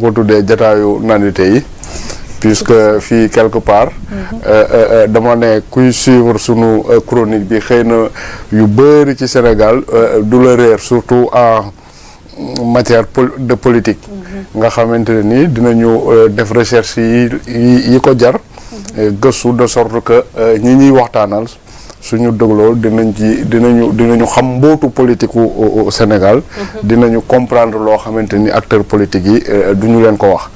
ko tuddee jataayu nanite yi puisque fii quelque part dama ne kuy suivre sunu chronique bi xëy na yu bëri ci Sénégal du la réer surtout en matière de politique nga xamante ne ni dinañu def recherche yi ko jar gëstu de sorte que ñi ñuy waxtaanal suñu dégloo dinañu xam mbootu politique u Sénégal dinañu comprendre loo xamante ni acteurs politiques yi duñu leen ko wax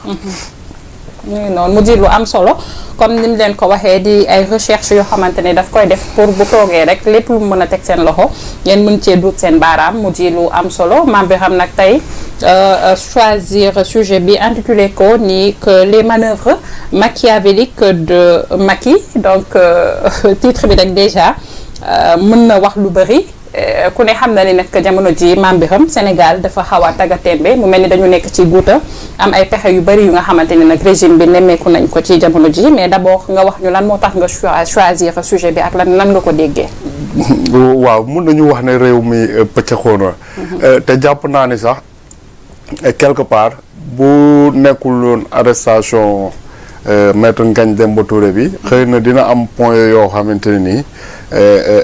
ñu ngi noonu mu di lu am solo comme ni mu leen ko waxee di ay recherche yoo xamante ne daf koy def pour bu toogee rek lépp lu mu mën a teg seen loxo ngeen mën cee duut seen baaraam mu di lu am solo Mame Birame nag tey choisir sujet bi intitulé ko ni que les manœuvres machiavéliques de Macky donc titre bi nag déjà mën na wax lu bëri ku ne xam na ni nag jamono ji Mame Birame Sénégal dafa xaw a taggatémbe mu mel ni dañu nekk ci guuta am ay pexe yu bëri yu nga xamante ni nag régime bi nemmeeku nañ ko ci jamono ji mais d'abord nga wax ñu lan moo tax nga choisir sujet bi ak lan nga ko déggee. waaw mun nañu wax ne réew mi pëccëxoo na te jàpp naa ni sax quelque part bu nekkul woon arrestation maître Ngagne Demba Touré bi xëy na dina am point yoo xamante ne nii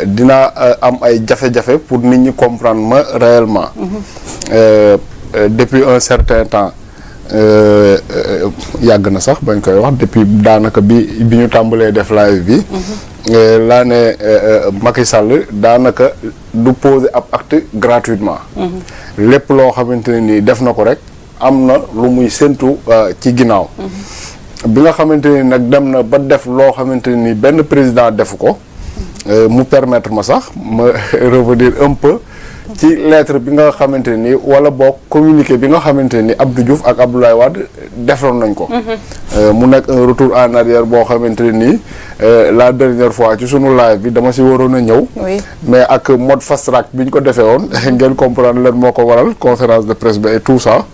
dina am ay jafe-jafe pour nit ñi comprendre ma réellement depuis un certain temps yàgg na sax bañ koy wax depuis daanaka bi ñu tàmbalee def live bi laa ne Macky Sall daanaka du poser ab acte gratuitement lépp loo xamante ne nii def na ko rek am na lu muy séntu ci ginnaaw bi nga xamante ni nag dem na ba def loo xamante ni benn président defu ko mu permettre ma sax ma revenir un peu ci lettre bi nga xamante ni wala boog communiqué bi nga xamante ni Abdou Diouf ak Abdoulaye Wade defoon nañ ko mu nekk un retour en arrière boo xamante ni la dernière fois ci sunu live bi dama si waroon a ñëw mais ak mode fast track bi ñu ko defee woon ngeen comprendre leen moo ko waral conférence de presse bi et tout ça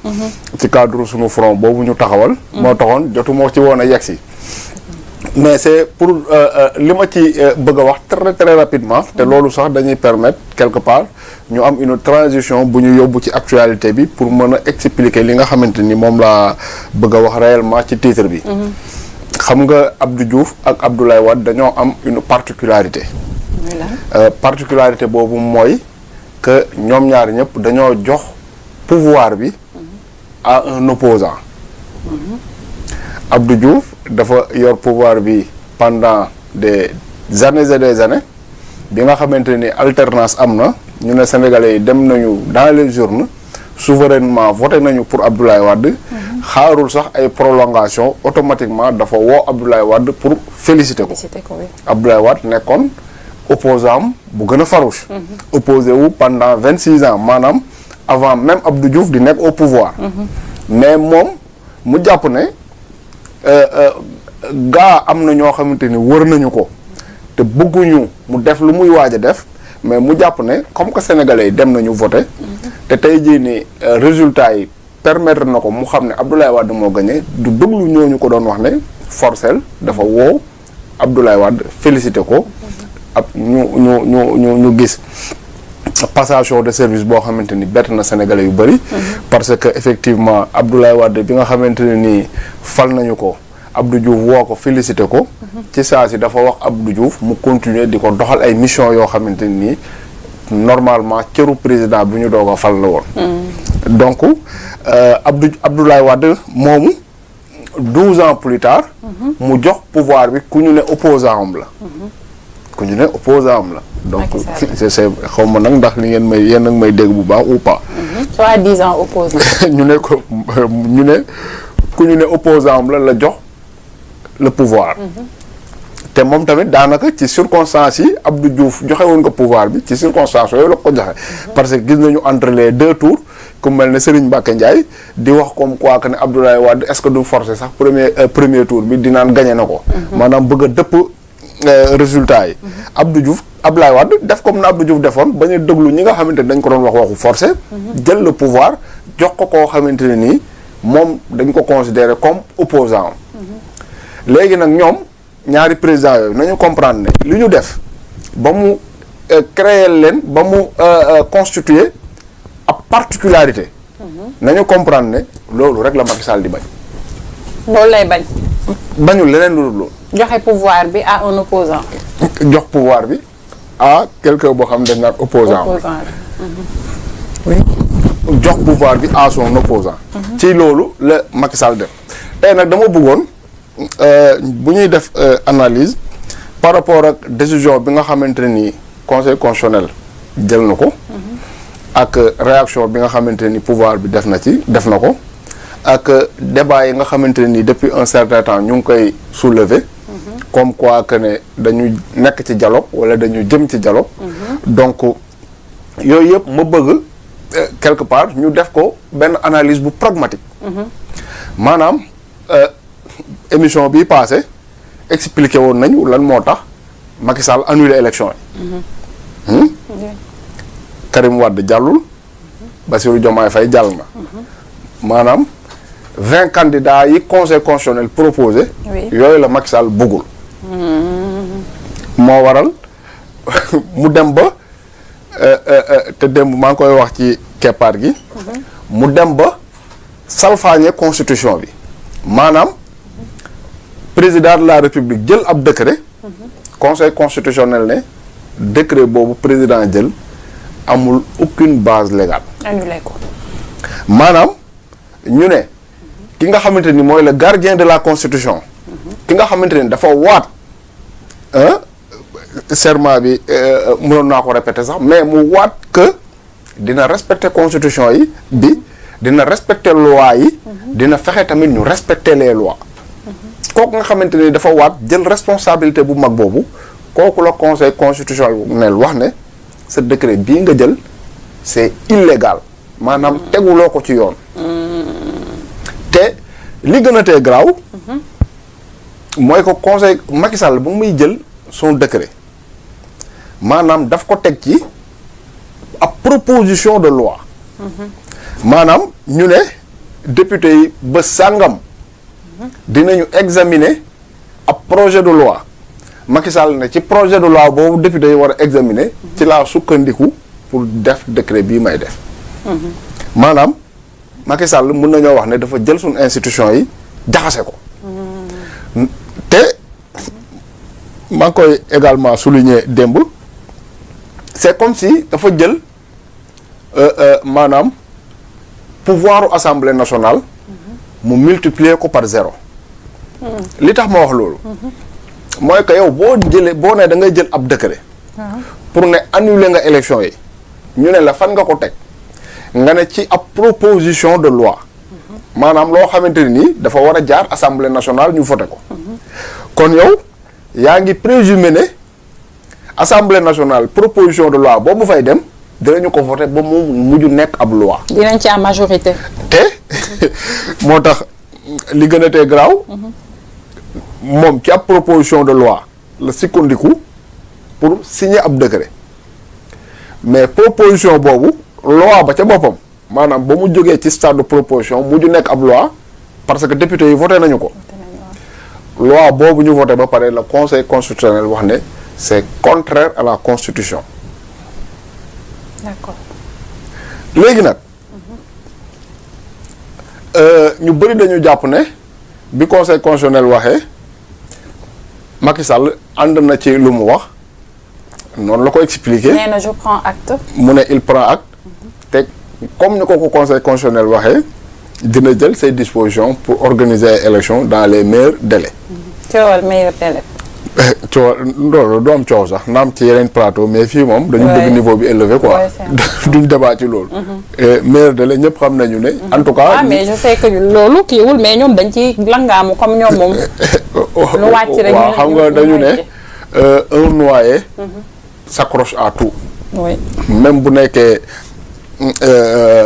ci cadre sunu front boobu ñu taxawal moo taxoon jotu moo ci woon a yegsi mais c'est pour li ma ci bëgg a wax très rapidement te loolu sax dañuy permettre quelque part ñu am une transition bu ñu yóbbu ci actualité bi pour mën a expliquer li nga xamante ni moom laa bëgg a wax réellement ci titre bi xam nga Abdou Diouf ak Abdoulaye Wade dañoo am une particularité particularité boobu mooy que ñoom ñaar ñëpp dañoo jox pouvoir bi à un opposant Abdou Diouf dafa yor pouvoir bi pendant des années et des années bi nga xamante ni alternance am na ñu ne sénégalais yi dem nañu dans les urnes souverainement voté nañu pour Abdoulaye Wade xaarul sax ay prolongation automatiquement dafa woo Abdoulaye Wade pour féliciter ko Abdoulaye Wade nekkoon opposant bu gën a farouche opposé wu pendant 26 ans maanaam avant même Abdou Diouf di nekk au pouvoir mais moom mu jàpp ne gaa am na ñoo xamante ni wër nañu ko te bëgguñu mu def lu muy waaj a def mais mu jàpp ne comme que sénégalais yi dem nañu voté te tey jii ni résultat yi permettre na ko mu xam ne Abdoulaye Wade moo gagné du déglu ñooñu ko doon wax ne forcel dafa woo Abdoulaye Wade félicité ko ab ñu gis passation de service boo xamante ni bett na sénégalais yu bëri parce que effectivement Abdoulaye Wade bi nga xamante ne nii fal nañu ko Abdou Diouf woo ko félicité ko ci saa si dafa wax Abdou Diouf mu continuer di ko doxal ay mission yoo xamante ni normalement cëru président bu ñu doog a fal la woon donc Abdoulaye Wade moomu 12 ans plus tard mu jox pouvoir bi ku ñu ne opposant am la ku ñu ne opposant am la donc c'est xaw ma nag ndax li ngeen may yéen nag may dégg bu baax ou pas soi-disant opposant ñu ne ko ñu ne ku ñu ne opposant am la jox le pouvoir te moom tamit daanaka ci circonstances yi Abdou Diouf joxe woon ko pouvoir bi ci circonstances yooyu la ko joxe parce que gis nañu entre les deux tours ku mel ne Serigne Mbacké Ndiaye di wax comme quoi que ne Abdoulaye Wade est-ce que du forcer sax premier tour bi dinaan gagné na ko maanaam bëgg a dëpp résultat yi Abdou Diouf Abdoulaye Wade def comme na Abdou Diouf defoon bañ a déglu ñi nga xamante ne dañ ko doon wax waxu forcé jël le pouvoir jox ko koo xamante ne nii moom dañ ko considérer comme opposant léegi nag ñoom ñaari président yooyu nañu comprendre ne li ñu def ba mu créer leen ba mu constituer ab particularité nañu comprendre ne loolu rek la Macky Sall di bañ. loolu lay bañ. bañul leneen lu dul loolu. joxe pouvoir bi à un opposant. jox pouvoir bi à quelqu'un boo xam ne dañ naan opposant. oui. jox pouvoir bi à son opposant ci loolu la Macky Sall def tey nag dama bëggoon bu ñuy def analyse par rapport ak décision bi nga xamante ne nii conseil constitutionnel jël na ko ak réaction bi nga xamante ne ni pouvoir bi def na ko ak débat yi nga xamante ne nii depuis un certain temps ñu ngi koy soulever comme quoi que ne dañu nekk ci dialogue wala dañu jëm ci dialogue donc yooyu yëpp ma bëgg quelque part ñu def ko benn analyse bu pragmatique maanaam émission bi passé expliqué woon nañu lan moo tax Macky Sall annulé élection yi Karim Wade jàllul Bassirou Diomaye Faye jàll na maanaam 20 candidats yi conseil constitutionnel proposé yooyu la Macky Sall bëggul moo waral mu dem ba te démb maa ngi koy wax ci keppaar gi mu dem ba salfaañe constitution bi maanaam président de la république jël ab décret conseil constitutionnel ne décret boobu président jël amul aucune base légale annulé ko maanaam ñu ne ki nga xamante ni mooy le gardien de la constitution ki nga xamante ni dafa waat serment bi mënoon naa ko répéter sax mais mu waat que dina respecter constitution yi bi dina respecter loi yi dina fexe tamit ñu respecter les lois kooku nga xamante ni dafa waat jël responsabilité bu mag boobu kooku la conseil constitutionnel wax ne ce décret bii nga jël c'est illégal maanaam teguloo ko ci yoon te li gën a tee garaaw mooy ko conseil Macky Sall ba muy jël son décret maanaam daf ko teg ci ab proposition de loi maanaam ñu ne député yi ba sàngam dinañu examiner ab projet de loi Macky Sall ne ci projet de loi boobu député yi war a examiner ci laa sukkandiku pour def décret bii may def maanaam Macky Sall mën nañoo wax ne dafa jël suñu institution yi jaxase ko te maa ngi koy également souligner démb c'est comme si dafa jël maanaam pouvoiru assemblée nationale mu multiplier ko par 0 li tax ma wax loolu mooy que yow boo nee da ngay jël ab décret pour ne annuler nga élection yi ñu ne la fan nga ko teg nga ne ci ab proposition de loi maanaam loo xamante ne nii dafa war a jaar assemblée nationale ñu voté ko kon yow yaa ngi présumé ne assemblée nationale proposition de loi boobu fay dem dinañu ko voté ba mu mujj nekk ab loi. dinañ ci am majorité. te moo tax li gën a tee garaaw moom ci ab proposition de loi la sukkandiku pour signer ab décret mais proposition boobu loi ba ca boppam maanaam ba mu jógee ci stade de proposition mujj nekk ab loi parce que député yi voté nañu ko. loi boobu ñu voté ba pare le conseil constitutionnel wax ne c'est contraire à la constitution. D'accord. léegi nag ñu bëri dañu jàpp ne bi conseil constitutionnel waxee Macky Sall ànd na ci lu mu wax noonu la ko expliquer. nee na je prends acte. mu ne il prend acte. te comme ni ko conseil constitutionnel waxee dina jël ses dispositions pour organiser ay élections dans les meilleurs délais. coowal meilleur délai. coow loolu du am coow sax naam ci yeneen plateau mais fii moom dañu bëgg niveau bi élevé quoi duñ débat ci loolu meilleur délai ñëpp xam nañu ne en tout cas mais je sais que loolu kiiwul mais ñoom dañ ci langaamu comme ñoom moom lu wàcc rek waaw xam nga dañu ne un noyé s'accroche à tout oui même bu nekkee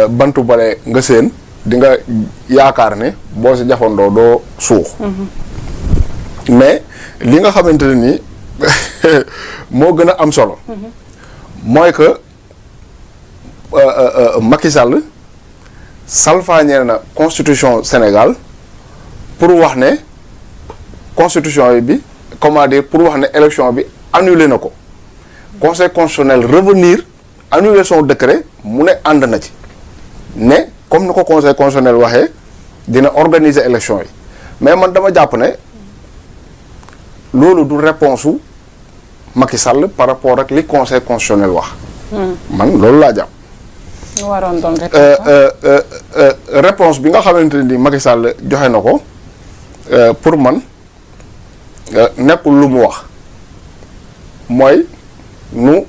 bantu bale nga seen di nga yaakaar ne boo si jafandoo doo suux mais li nga xamante ne ni moo gën a am solo mooy que Macky Sall salfaañee na constitution Sénégal pour wax ne constitution bi comment dire pour wax ne élection bi annulé na ko conseil constitutionnel revenir annuler son décret mu ne ànd na ci ne comme ni ko conseil constitutionnel waxee dina organiser élection yi mais man dama jàpp ne loolu du réponse su Macky Sall par rapport ak li conseil constitutionnel wax. man loolu laa jàpp. ñu waroon doon réponse bi nga xamante ni Macky Sall joxe na ko pour man nekkul lu mu wax mooy nu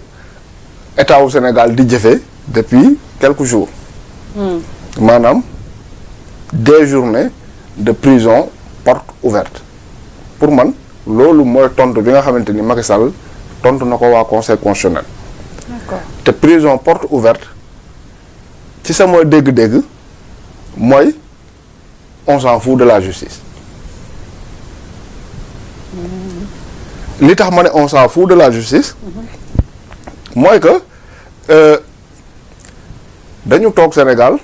état wu Sénégal di jëfee depuis quelques jours. maanaam des journées de prison porte ouverte pour man loolu mooy tontu bi nga xamante ni Macky Sall tontu na ko waa conseil constitutionnel. d'accord te prison porte ouverte ci sama dégg-dégg mooy on s'en fout de la justice. li tax ma ne on s'en fout de la justice. mooy que dañu toog Sénégal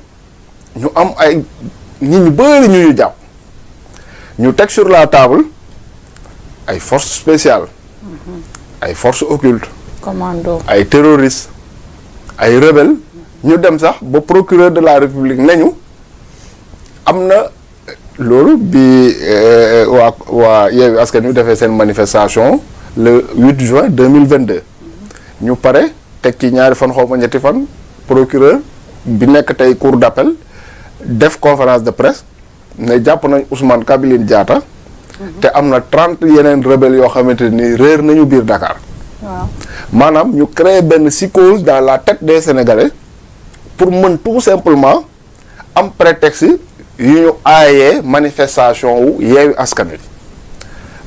ñu am ay nit ñu bëri ñu jàpp ñu teg sur la table ay forces spéciales ay forces occultes commando ay terroristes ay rebelles ñu dem sax ba procureur de la République nañu am na loolu bi waa Yewwi Askan Wi defee seen manifestation le 8 juin 2022 ñu pare teg ci ñaari fan xaw ma ñetti fan procureur bi nekk tey cour d'appel def conférence de presse ne jàpp nañ Ousmane Kabiline Diatta te am na 30 yeneen rebelles yoo xamante ni réer nañu biir Dakar. waaw maanaam ñu créer benn psychose dans la tête des Sénégalais pour mën tout simplement am prétexte yu ñu aayee manifestation wu Yewwi Askan Wi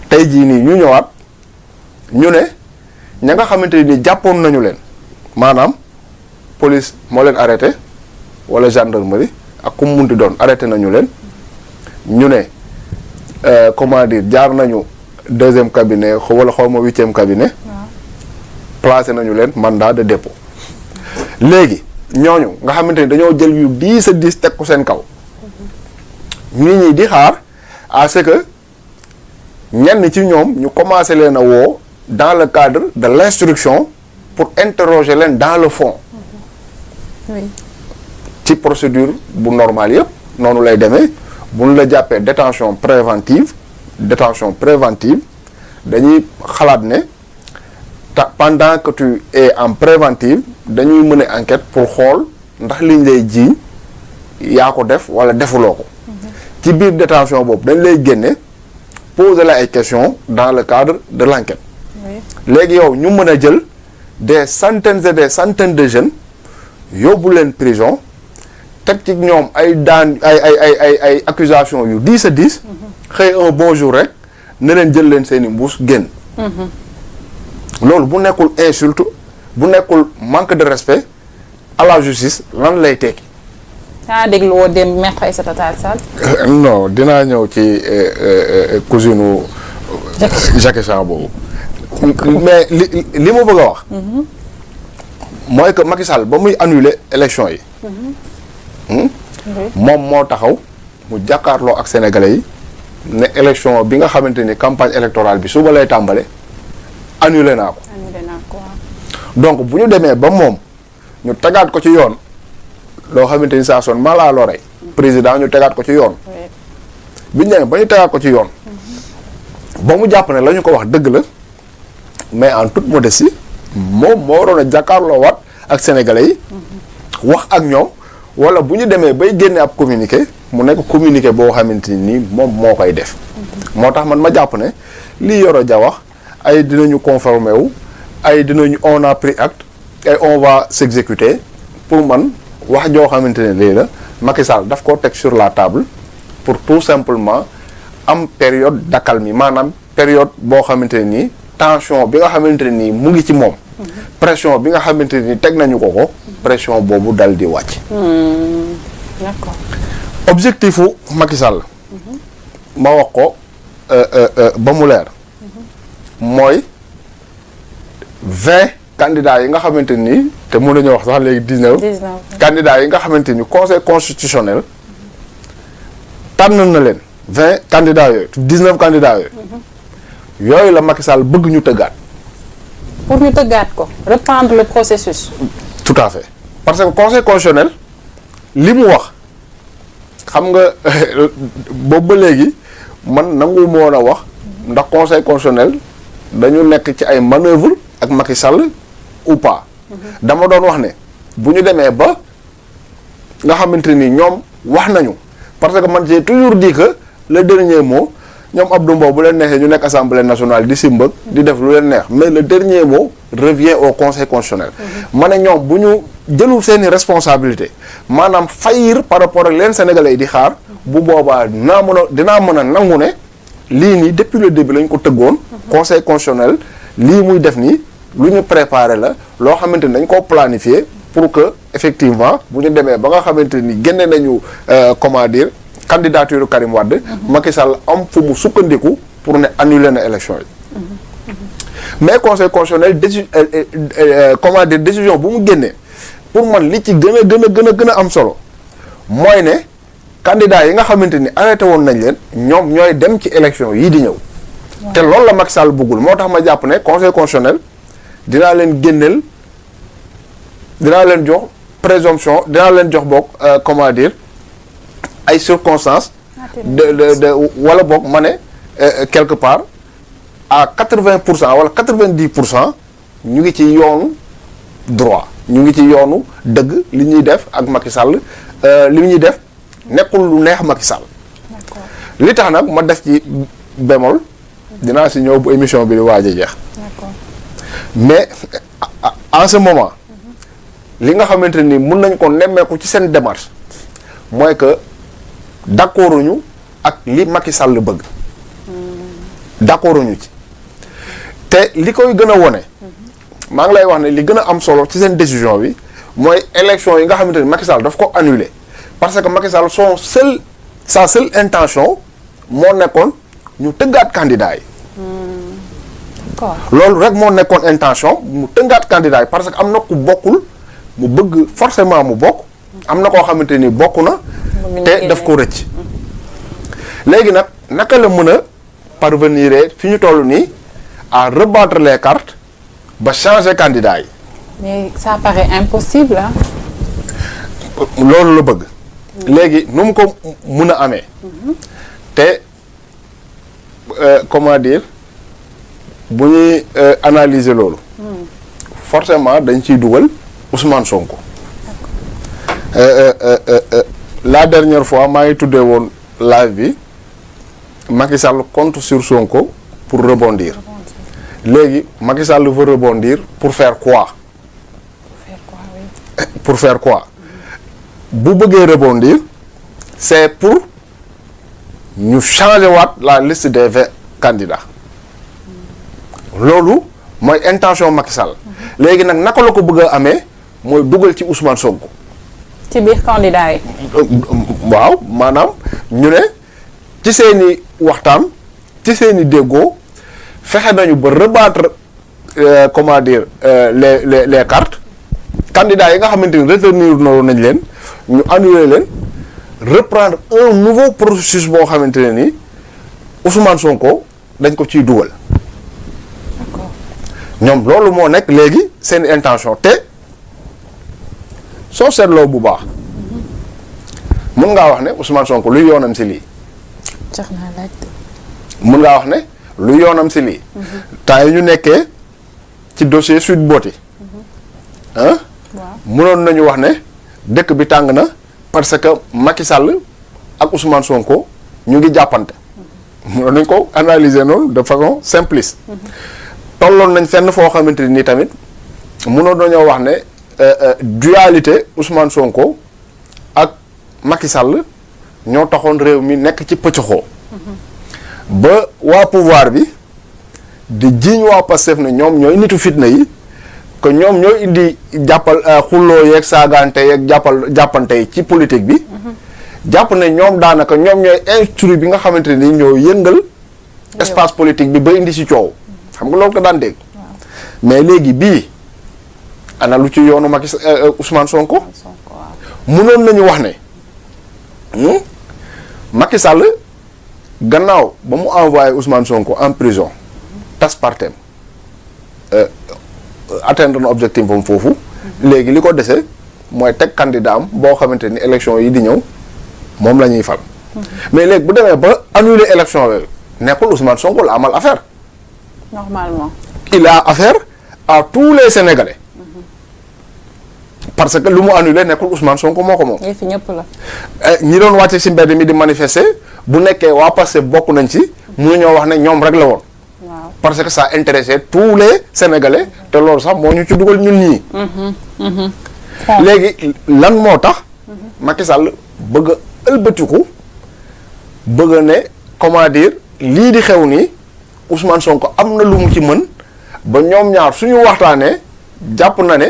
tey jii nii ñu ñëwaat ñu ne ña nga xamante ni jàppoon nañu leen maanaam police moo leen arrêté wala gendarmerie ak ku mu munti doon arrêté nañu leen ñu ne comment dire jaar nañu 2e cabinet wala xaw ma 8e cabinet placé nañu leen mandat de dépôt léegi ñooñu nga xamante ni dañoo jël yu 10 a 10 teg ko seen kaw nit ñi di xaar à ce que ñenn ci ñoom ñu commencé leen a woo dans le cadre de l'instruction pour interroger leen dans le fond. oui ci procédure bu normale yëpp noonu lay demee bu ñu la jàppee détention préventive dañuy xalaat ne pendant que tu es en préventive dañuy mener enquête pour xool ndax liñ lay jiiñ yaa ko def wala defuloo ko. ci biir détention boobu dañ lay génne poser la ay questions dans le cadre de l'enquête. léegi yow ñu mën a jël des centaines et des centaines de jeunes yóbbu leen prison teg ci ñoom ay daan ay accusations yu 10 a 10. xëy un bon jour rek ne leen jël leen seeni mbuus génn. loolu bu nekkul insulte bu nekkul manque de respect à la justice lan lay tekki. daa déglu woo démb Maître Aïssata Tall Sall. non dinaa ñëw ci cousine Jacques Cham boobu. mais li ma bëgg a wax. mooy que Macky Sall ba muy annuler élection yi. moom moo taxaw mu jàkkaarloo ak sénégalais yi ne élection bi nga xamante ni campagne électorale bi suba lay tàmbale annulé naa ko. donc bu ñu demee ba moom ñu tegaat ko ci yoon loo xamante ni ça sonne mal à l'oreille président ñu tegaat ko ci yoon. bi ñu demee ba ñu tegaat ko ci yoon. ba mu jàpp ne la ñu ko wax dëgg la mais en toute modestie moom moo waroon a jàkkaarloo waat ak sénégalais yi. wax ak ñoom wala bu ñu demee bay génne ab communiqué mu nekk communiqué boo xamante ni moom moo koy def. moo tax man ma jàpp ne lii Yoro Dia wax ay dinañu conformé wu ay dinañu on a pris acte et on va s'exécuter pour man wax joo xamante ne lii la Macky Sall daf koo teg sur la table pour tout simplement am période d'accalmie maanaam période boo xamante ne nii tension bi nga xamante ne nii mu ngi ci moom. pression bi nga xamante ni teg nañu ko pression boobu dal di wàcc. d'accord. objectif u Macky Sall. ma wax ko ba mu leer. mooy 20 candidats yi nga xamante ni te mën nañu wax sax léegi 19. candidats yi nga xamante ni conseil constitutionnel tànn na leen 20 candidats yooyu 19 candidats yooyu. yooyu la Macky Sall bëgg ñu tëggaat. pour ñu tëggaat ko reprendre le processus. tout à fait parce que conseil constitutionnel li mu wax xam nga boobu ba léegi man nangu moo woon a wax ndax conseil constitutionnel dañu nekk ci ay manœuvre ak Macky Sall ou pas. dama doon wax ne bu ñu demee ba nga xamante ni ñoom wax nañu parce que man j'ai toujours dit que le dernier mot ñoom Abdou Mbow bu leen neexee ñu nekk assemblée nationale di simbëg di def lu leen neex mais le dernier mot revient au conseil constitutionnel. ma ne ñoom bu ñu jëlul seeni responsabilité maanaam faillir par rapport ak leen sénégalais yi di xaar bu boobaa dinaa mën a nangu ne lii nii depuis le début lañ ko tëggoon. conseil constitutionnel lii muy def nii lu ñu préparé la loo xamante ni dañ koo planifier pour que effectivement bu ñu demee ba nga xamante ni génne nañu comment dire candidature Karim Wade. Macky Sall am fu mu sukkandiku pour ne annuler na élection yi. mais conseil constitutionnel comment dire décision bu mu génnee pour man li ci gën a am solo mooy ne candidat yi nga xamante ni arrêté woon nañ leen ñoom ñooy dem ci élection yii di ñëw. te loolu la Macky Sall bëggul moo tax ma jàpp ne conseil constitutionnel dinaa leen génneel dinaa leen jox présomption dinaa leen jox boog comment dire ay circonstances. de wala boog ma ne quelque part à 80% wala 90% ñu ngi ci yoonu droit ñu ngi ci yoonu dëgg li ñuy def ak Macky Sall li ñuy def nekkul lu neex Macky Sall. li tax nag ma def ci bémol dinaa si ñëw bu émission bi di waaj a jeex. mais en ce moment li nga xamante ni mun nañ ko nemmeeku ci seen démarche mooy que d'accorduñu ak li Macky Sall bëgg. d'accorduñu ci te li koy gën a wone maa ngi lay wax ne li gën a am solo ci seen décision bi mooy élection yi nga xamante ni Macky Sall daf ko annuler parce que Macky Sall sa seule intention moo nekkoon ñu tëggaat candidat yi. loolu rek moo nekkoon intention mu tëggaat candidat yi parce que am na ku bokkul mu bëgg forcément mu bokk. am na koo xamante ni bokk na. te daf ko rëcc. léegi nag naka la mën a parvenir fi ñu toll nii à rebattre les cartes ba changer candidat yi. mais ça paraît impossible ah. loolu la bëgg. léegi nu mu ko mun a amee. te comment dire bu ñuy analyser loolu. forcément dañ ciy dugal Ousmane Sonko. La dernière fois maa ngi tuddee woon live bi Macky Sall compte sur Sonko pour rebondir. léegi Macky Sall veut rebondir pour faire quoi. pour faire quoi bu bëggee rebondir c'est pour ñu changer waat la liste des 20 candidats loolu mooy intention Macky Sall. léegi nag naka la ko bëgg a amee mooy dugal ci Ousmane Sonko. ci biir candidat yi. waaw maanaam ñu ne ci seeni waxtaan ci seeni déggoo fexe nañu ba rebattre comment dire les cartes candidats yi nga xamante ni retenir nañ leen ñu annuler leen reprendre un nouveau processus boo xamante ne ni Ousmane Sonko dañ ko ciy dugal. d'accord ñoom loolu moo nekk léegi seen intention te soo seetloo bu baax mën ngaa wax ne Ousmane Sonko luy yoonam si lii. jox naa laaj. mën ngaa wax ne lu yoonam si lii. temps yi ñu nekkee ci dossier Sweet Beauté. ah. mënoon nañu wax ne dëkk bi tàng na parce que Macky Sall ak Ousmane Sonko ñu ngi jàppante. mënoon nañ ko analyser noonu de façon simpliste. tolloon nañ fenn foo xamante ni tamit mënoon nañoo wax ne dualité Ousmane Sonko ak Macky Sall ñoo taxoon réew mi nekk ci pëccëxoo. ba waa pouvoir bi di jiiñ waa Pastef ne ñoom ñooy nitu fitna yi que ñoom ñooy indi jàppal xulloo yeeg saagante yeeg jàppante yi ci politique bi. jàpp ne ñoom daanaka ñoom ñooy instruit bi nga xamante ni ñoo yëngal espace politique bi ba indi ci coow. xam nga loolu ko daan dégg. mais léegi bii ana lu ci yoonu Macky Ousmane Sonko. mënoon nañu wax ne Macky Sall gannaaw ba mu envoyé Ousmane Sonko en prison tas partem atteindre na objectif am foofu. léegi li ko dese mooy teg candidat am boo xamante ni élection yi di ñëw moom la ñuy fal. mais léegi bu demee ba annuler élection yooyu nekkul Ousmane Sonko la amal affaire. normalement. il a affaire à tous les Sénégalais. parce que lu mu annulé nekkul Ousmane Sonko moo ko moom. yëf ñëpp la. ñi doon wàcce ci mbedd mi di manifester bu nekkee waa Pastef bokk nañ ci mënuñoo wax ne ñoom rek la woon. waaw parce que ça intéressait tous les Sénégalais te loolu sax moo ñu ci dugal ñun ñii. léegi lan moo tax. Macky Sall bëgg a ëlbatiku bëgg a ne comment dire lii di xew nii Ousmane Sonko am na lu mu ci mën ba ñoom ñaar suñu waxtaanee jàpp na ne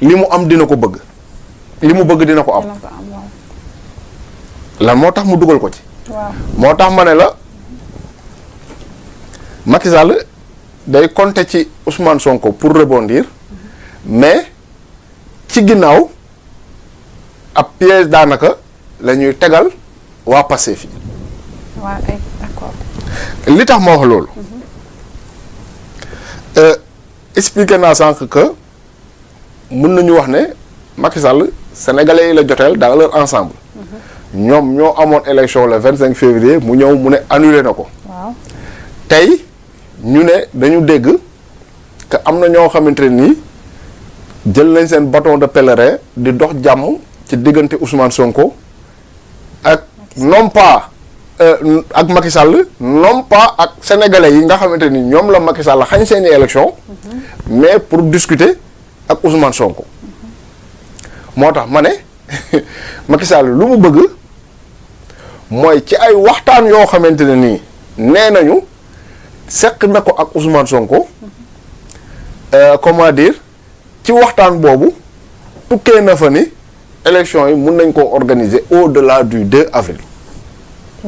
li mu am dina ko bëgg li mu bëgg dina ko am. lan moo tax mu dugal ko ci. waaw moo tax ma ne la Macky Sall day compter ci Ousmane Sonko pour rebondir mais ci ginnaaw ab piège daanaka la ñuy tegal waa Pastef fi waaw ay d'accord. li tax ma wax loolu. expliqué naa sànq que mun nañu wax ne Macky Sall sénégalais yi la joteel dans leur ensemble. ñoom ñoo amoon élection le 25 février mu ñëw mu ne annulé na ko. waaw tey ñu ne dañu dégg que am na ñoo xamante nii jël nañ seen bâton de pèlerin di dox jàmm ci diggante Ousmane Sonko ak non pas ak Macky Sall non pas ak sénégalais yi nga xamante ni ñoom la Macky Sall xañ seeni élection mais pour discuter ak Ousmane Sonko moo tax ma ne Macky Sall lu mu bëgg mooy ci ay waxtaan yoo xamante ne nii nee nañu seq na ko ak Ousmane Sonko comment dire ci waxtaan boobu tukkee na fa ni élection yi mun nañ koo organiser au-delà du 2 avril.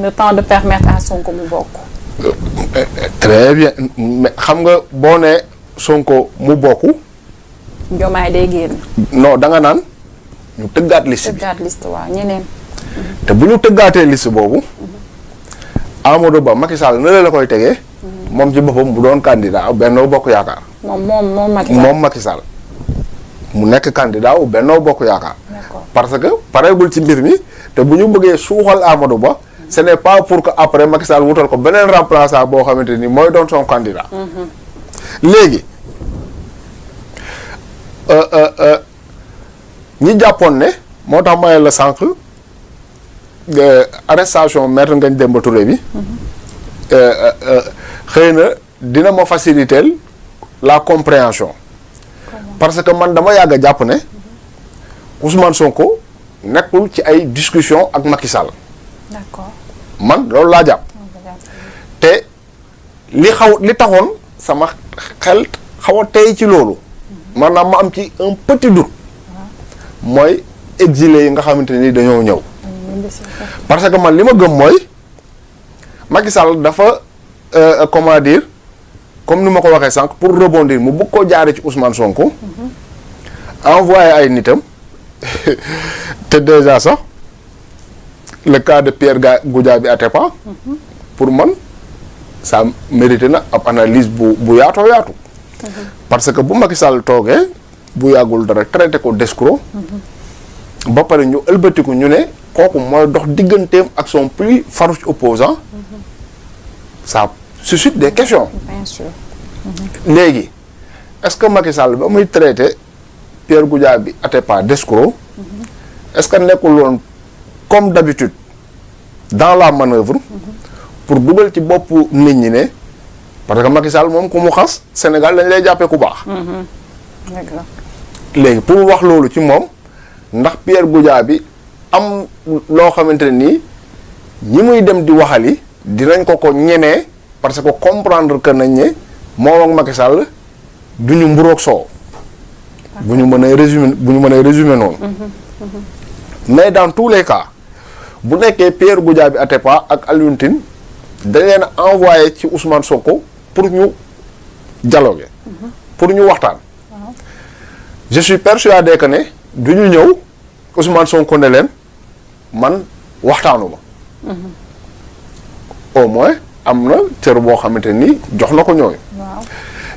le temps de permettre à Sonko mu bokk. très bien mais xam nga boo nee Sonko mu bokk. Diomaye day génn. non da nga naan ñu tëggaat liste bi. tëggaat liste waaw ñeneen. te bu ñu tëggaatee liste boobu. Amadou Ba Macky Sall na la koy tegee. moom ci boppam mu doon candidat Benno Bokk Yaakaar. moom Macky Sall moom Macky Sall mu nekk candidat wu Benno Bokk Yaakaar. d'accord parce que pareegul ci mbir mi te bu ñu bëggee suuxal Amadou Ba. ce n'est pas pour que après Macky Sall wutal ko beneen remplaçant boo xamante ni mooy doon son candidat. léegi ñi jàppoon ne moo tax may la sànq arrestation maître Ngagne Demba Touré bi. xëy na dina ma faciliter la compréhension. parce que man dama yàgg a jàpp ne Ousmane Sonko nekkul ci ay discussion ak Macky Sall. d'accord. man loolu laa jàpp. te li taxoon sama xel xaw a tey ci loolu. maanaam ma am ci un petit doute. mooy exilé yi nga xamante ni dañoo ñëw. parce que man li ma gëm mooy Macky Sall dafa comment dire comme ni ma ko waxee sànq pour rebondir mu bëgg koo jaare ci Ousmane Sonko. envoyé ay nitam te déjà sax le cas de Pierre Goudiaby Atepa. pour man ça mérité na ab analyse bu yaatoo yaatu. parce que bu Macky Sall toogee bu yàggul dara traité ko d'escroc. ba pare ñu ëlbatiku ñu ne kooku mooy dox digganteem ak son plus farouche opposant ça suscite des questions. bien sûr. léegi est-ce que Macky Sall ba muy traité Pierre Goudiaby Atepa d'escroc est-ce que nekkul woon comme d'habitude dans la manœuvre pour dugal ci boppu nit ñi ne parce que Macky Sall moom ku mu xas Sénégal dañ lay jàppee ku baax. léegi pour wax loolu ci moom ndax Pierre Goudiaby am loo xamante ne nii ñi muy dem di waxali dinañ ko ñemee parce que comprendre que nañ ne moom ak Macky Sall du ñu mburoog soow. bu ñu mënee résumer noonu. mais dans tous les cas bu nekkee Pierre Goudiaby Atepa ak Alioune Tine dañ leen a envoyé ci Ousmane Sonko pour ñu dialoguer. pour ñu waxtaan. je suis persuadé que ne du ñu ñëw Ousmane Sonko ne leen man waxtaanuma. au moins am na cër boo xamante ni jox na ko ñooñu.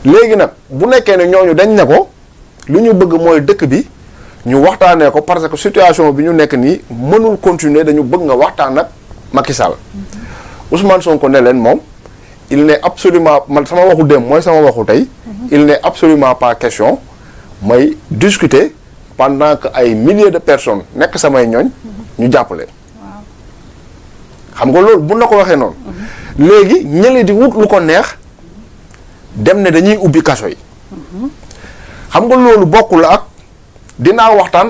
léegi nag bu nekkee ne ñooñu dañ ne ko lu ñu bëgg mooy dëkk bi ñu waxtaanee ko parce que situation bi ñu nekk nii mënul continuer dañu bëgg nga waxtaan ak Macky Sall Ousmane Sonko ne leen moom il n'est absolument man sama waxu dem mooy sama waxu tey il n'est absolument pas question may discuter pendant que ay milliers de personnes nekk samay ñooñ ñu jàppale xam nga loolu bu na ko waxee noonu léegi ñële di wut lu ko neex dem ne dañuy ubbi kaso yi xam nga loolu bokkul ak dinaa waxtaan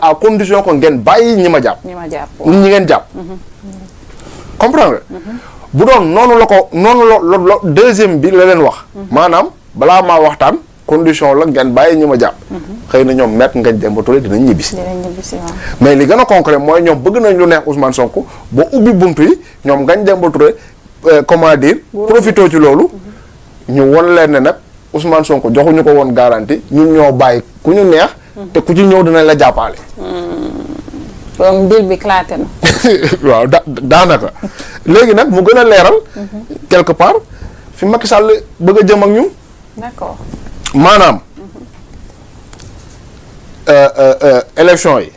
à condition que ngeen bàyyi ñi ma jàpp ñi ngeen jàpp comprendre nga bu doon noonu la deuxième bi la leen wax maanaam balaa maa waxtaan condition la ngeen bàyyi ñi ma jàpp xëy na ñoom Maître Ngagne Demba Touré dinañ ñibbisi mais li gën a concret mooy ñoom bëgg nañ lu neex Ousmane Sonko ba ubbi buntu yi ñoom Ngagne Demba Touré comment dire profité ci loolu ñu won leen ne nag Ousmane Sonko joxuñu ko woon garantie ñun ñoo bàyyi ku ñu neex te ku ci ñëw dinañ la jàppale donc deal bi claté na waaw daanaka léegi nag mu gën a leeral quelque part fi Macky Sall bëgg a jëm ak ñun d'accord maanaam élection yi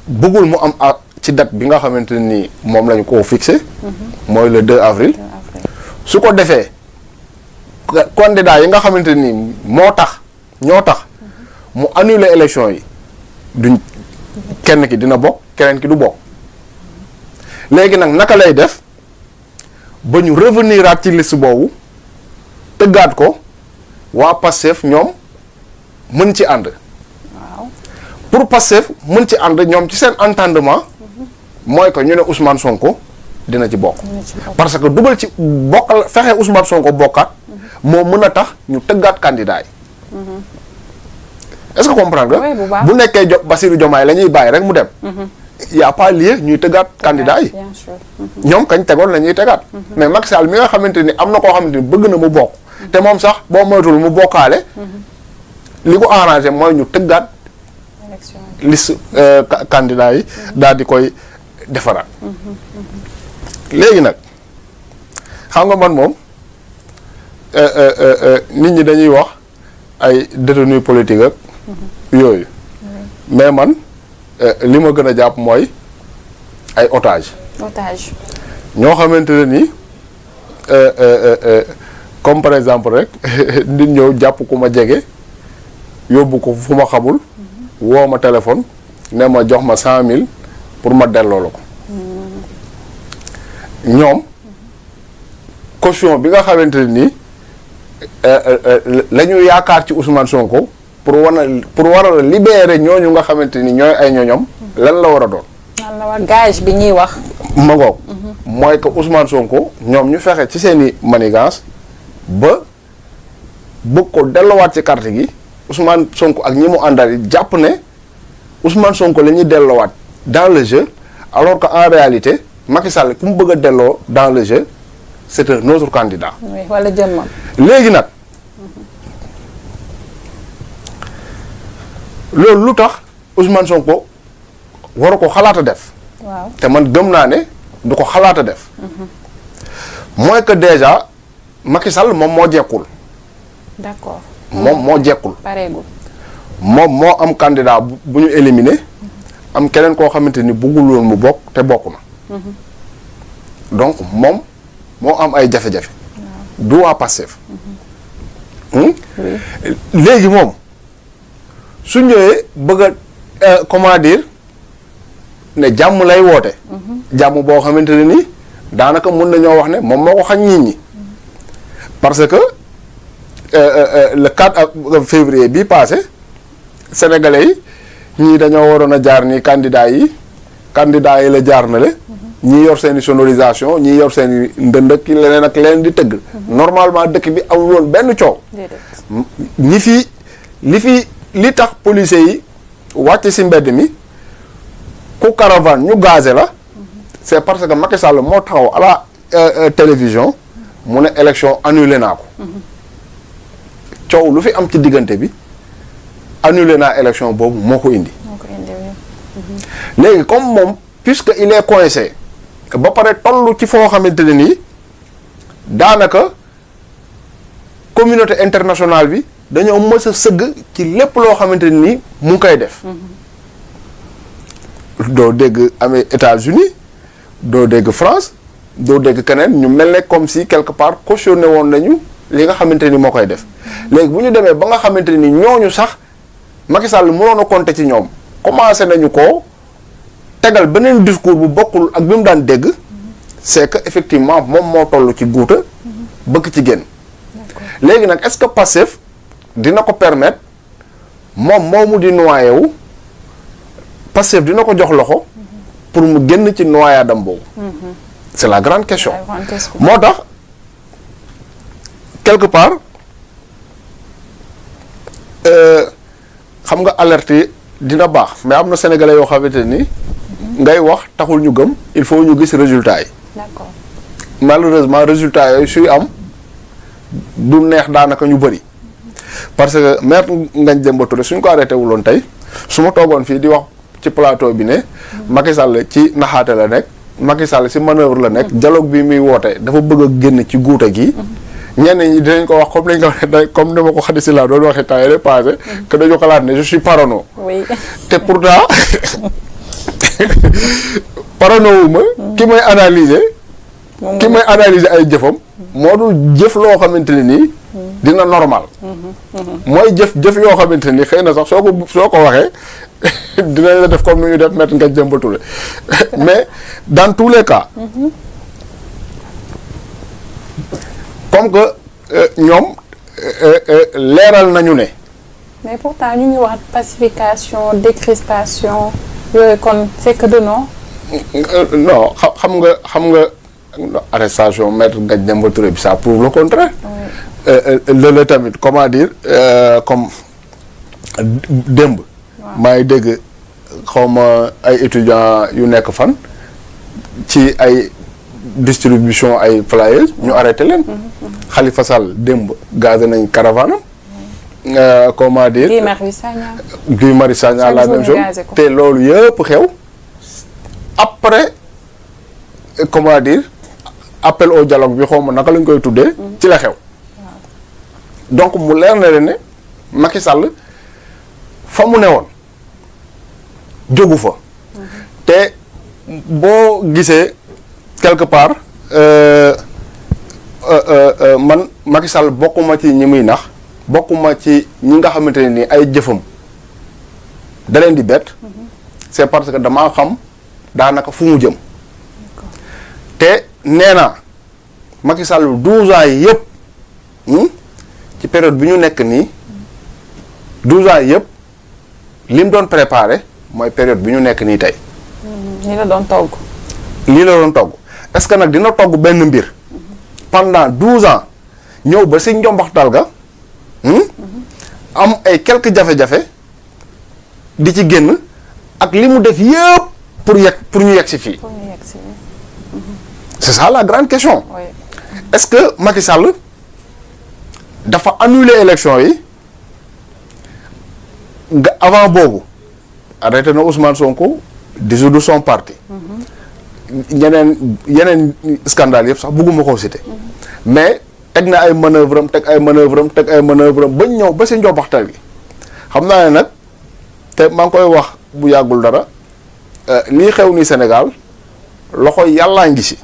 bëggul mu am ci date bi nga xamante ni moom lañu koo fixé mooy le 2 avril su ko defee candidat yi nga xamante ni ñoo tax mu annuler élection yi duñ kenn ki dina bokk keneen ki du bokk léegi nag naka lay def ba ñu revenir aat ci liste boobu tëggaat ko waa Pastef ñoom mën ci ànd pour Pastef mën ci ànd ñoom ci seen entendement mooy que ñu ne Ousmane Sonko dina ci bokk parce que dugal ci bokkal fexe Ousmane Sonko bokkaat moo mën a tax ñu tëggaat candidat yi est-ce que comprendre nga bu nekkee Bassirou Diomaye la ñuy bàyyi rek mu dem y a pas lieu ñuy tëggaat candidat yi ñoom kañ tegoon la ñuy tegaat mais Macky Sall mi nga xamante ni am na koo xamante ni bëgg na mu bokk te moom sax boo moytul mu bokkaale li ko arrangé mooy ñu tëggaat liste candidat yi daal di koy defaraat léegi nag xam nga man moom nit ñi dañuy wax ay détenus politique ak yooyu mais man li ma gën a jàpp mooy ay otage ñoo xamante ne nii comme par exemple rek nit ñëw jàpp ku ma jege yóbbu ko fu ma xamul woo ma téléphone ne ma jox ma 100 000 pour ma delloo la ko ñoom caution bi nga xamante ne nii la ñu yaakaar ci Ousmane Sonko pour war a libérer ñooñu nga xamante ni ñooy ay ñoñom lan la war a doon. lan la war gage bi ñuy wax. ma ngoog mooy que Ousmane Sonko ñoom ñu fexe ci seen i manigance ba bëgg ko dellowaat ci carte gi Ousmane Sonko ak ñi mu àndal yi jàpp ne Ousmane Sonko la ñuy dellowaat dans le jeu alors que en réalité Macky Sall ku mu bëgg a delloo dans le jeu c'est un autre candidat. oui wala jëmmam. léegi nag loolu lu tax Ousmane Sonko waru ko xalaat a def. waaw te man gëm naa ne du ko xalaat a def. mooy que déjà Macky Sall moom moo jekkul. d'accord. moom moo jekkul. pareegul. moom moo am candidat bu ñu éliminé am keneen koo xamante ni bëggul woon mu bokk te bokk na. donc moom moo am ay jafe-jafe. du waa Pastef. léegi moom su ñëwee bëgg a comment dire ne jàmm lay woote. jàmm boo xamante ne ni daanaka mën nañoo wax ne moom moo ko xañ nit ñi parce que le 4 février bii passé sénégalais yi ñii dañoo waroon a jaar ni candidat yi la jaar na le ñii yor seen i sonorisation ñii yor seen i ndënd ak leneen ak leneen di tëgg. normalement dëkk bi amul woon benn coow. li tax policiers yi wàcc ci mbedd mi ku caravane ñu gazé la. c'est parce que Macky Sall moo taxaw à la télévision mu ne élection annulé naa ko. coow lu fi am ci diggante bi annulé naa élection boobu moo ko indi. léegi comme moom puisque il est coincé ba pare toll ci foo xamante ne nii daanaka communauté internationale bi dañoo mës a sëgg ci lépp loo xamante ni mu ngi koy def. doo dégg amee États-Unis doo dégg France doo dégg keneen ñu mel ne comme si quelque part cautionné woon nañu li nga xamante ni moo koy def léegi bu ñu demee ba nga xamante ni ñooñu sax Macky Sall mënoon a compter ci ñoom commencé nañu ko tegal beneen discours bu bokkul ak bi mu daan dégg c'est que effectivement moom moo toll ci guuta bëgg ci génn léegi nag est-ce que Pastef dina ko permettre moom moomu di noyé wu Pastef dina ko jox loxo pour mu génn ci noyaadam boobu c'est la grande question moo tax quelque part xam nga alerte yi dina baax mais am na sénégalais yoo xamante ni ngay wax taxul ñu gëm il faut ñu gis résultat yi. D'accord. Malheureusement résultat yooyu suy am du neex daanaka ñu bëri parce que maître Ngagne Demba Touré suñ ko arrêté wuloon tey su ma toogoon fii di wax ci plateau bi ne Macky Sall ci naxaate la nekk Macky Sall ci manœuvre la nekk dialogue bi muy woote dafa bëgg a génn ci guuta gi. ñenn ñi dinañ ko wax comme lañ ko waxee comme ni ma ko xadi si laa doon waxee temps yii passé que dañu xalaat ne je suis parano. Oui. te pourtant parano wu ma. ki may analyser. ki may analyser ay jëfam. moo dul jëf loo xamante ne nii. dina normal. mooy jëf yoo xamante ne nii xëy na sax soo ko waxee dinañ la def comme ni ñu def Maître Ngagne Demba Touré mais dans tous les cas. comme que ñoom leeral nañu ne. mais pourtant ñu ngi wax pacification décrispation yooyu kon c'est que de non. non xam nga arrestation Maître Ngagne Demba Touré bi ça prouve le contraire. loolu tamit comment dire comme démb. maa ngi dégg xawma ay étudiants yu nekk fan ci ay. distribution ay flyers ñu arrêté leen. Khalifa Sall démb gazé nañ caravane am. comment dire Guy Marius Sagna la même chose te loolu yëpp xew. après comment dire appel au dialogue bi xaw ma naka lañ koy tuddee. ci la xew. donc mu leer na leen ne Macky Sall fa mu ne woon jógu fa. te boo gisee. quelque part man Macky Sall bokkuma ci ñi muy nax bokkuma ci ñi nga xamante ne ni ay jëfam da leen di bett c'est parce que damaa xam daanaka fu mu jëm te nee naa Macky Sall 12 ans yi yëpp ci période bi ñu nekk nii 12 ans yi yëpp li mu doon préparé mooy période bi ñu nekk nii tey. lii la doon togg. lii la doon togg. est-ce que nag dina togg benn mbir pendant 12 ans ñëw ba si njombaxtal ga am ay quelques jafe-jafe di ci génn ak li mu def yëpp pour ñu yegg si fii. C'est ça la grande question. Oui. Est-ce que Macky Sall dafa annuler élection yi avant boobu arrêté na Ousmane Sonko dissoudre son parti. yeneen scandale yëpp sax bëgguma koo citer mais teg na ay manœuvre am teg ay manœuvre am bañ ñëw ba si njombaxtal gi xam naa ne nag te maa ngi koy wax bu yàggul dara lii xew ni Sénégal loxo yàllaa ngi si.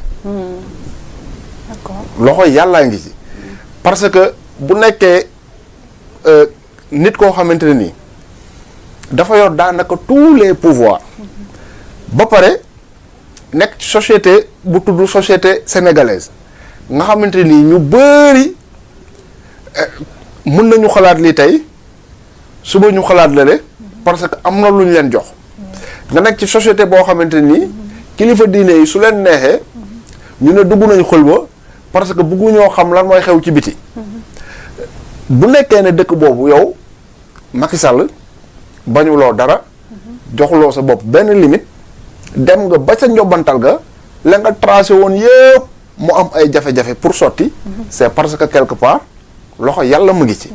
D'accord. loxo yàllaa ngi si parce que bu nekkee nit koo xamante ne nii dafa yor daanaka tous les pouvoirs ba pare. nekk ci société bu tudd société sénégalaise nga xamante ni ñu bëri mën nañu xalaat lii tey suba ñu xalaat lale parce que am na lu ñu leen jox nga nekk ci société boo xamante ni kilifa diine yi su leen neexee ñu ne dugg nañu xël ba parce que bëgguñoo xam lan mooy xew ci biti bu nekkee ne dëkk boobu yow Macky Sall bañuloo dara joxuloo sa bopp benn limite dem nga ba sa njobbantal ga la nga tracé woon yëpp mu am ay jafe-jafe pour sotti c'est parce que quelque part loxo yàlla mu ngi ci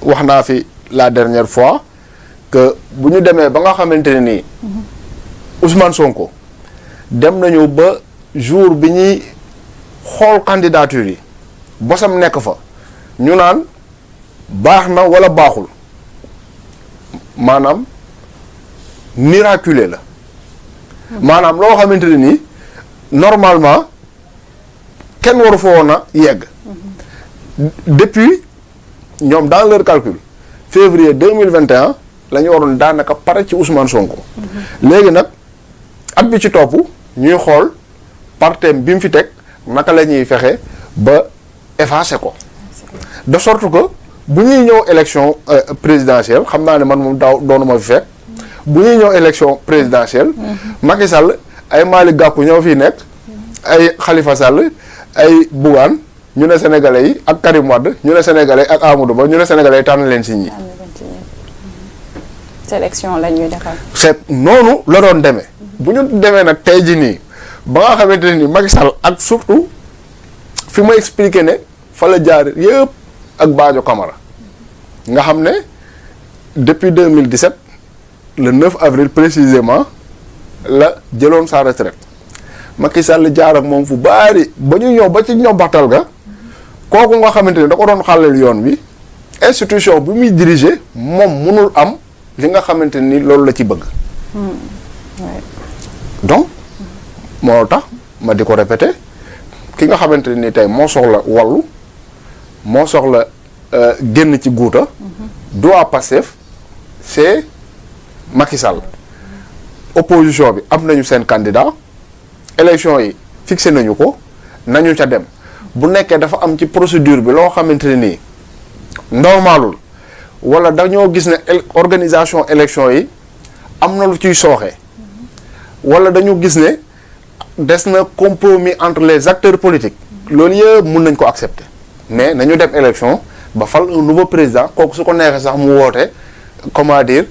wax naa fi la dernière fois que bu ñu demee ba nga xamante ne nii Ousmane Sonko dem nañu ba jour bi ñuy xool candidature yi bosam nekk fa ñu naan baax na wala baaxul maanaam miraculé la maanaam loo xamante ne nii normalement kenn waru fa woon a yegg depuis ñoom dans leur calcul février 2021 la ñu waroon daanaka pare ci Ousmane Sonko léegi nag at bi ci topp ñuy xool partem bi mu fi teg naka la ñuy fexe ba effacer ko de sorte que bu ñuy ñëw élection présidentielle xam naa ne man moom doonuma fi fekk bu ñuy ñëw élection présidentielle Macky Sall ay Malick Gakou ñoo fi nekk ay Khalifa Sall ay Bougane ñu ne sénégalais yi ak Karim Wade ñu ne sénégalais ak Amadou Ba ñu ne sénégalais yi tànn leen si ñi sélection la ñuy defal. c'est noonu la doon demee bu ñu demee nag tey jii nii ba nga xamante ne ni Macky Sall ak surtout fi ma expliqué ne fa la jaar yëpp ak Badio Camara nga xam ne depuis 2017 le 9 avril précisément la jëloon sa retraite Macky Sall jaar ak moom fu baari ba ñu ñëw ba ci ñobbatal ga kooku nga xamante ne da ko doon xàllal yoon bi institution bi muy diriger moom mënul am li nga xamante ni loolu la ci bëgg. donc moo tax ma di ko répété ki nga xamante ni tey moo soxla wallu moo soxla génn ci guuta du waa Pastef c'est Macky Sall opposition bi am nañu seen candidat élection yi fixé nañu ko nañu ca dem bu nekkee dafa am ci procédure bi loo xamante ne nii normalul wala dañoo gis ne organisation élection yi am na lu ciy sooxe wala dañu gis ne des na compromis entre les acteurs politiques loolu yëpp mun nañ ko accepter mais nañu dem élection ba fal un nouveau président kooku su ko neexee sax mu woote comment dire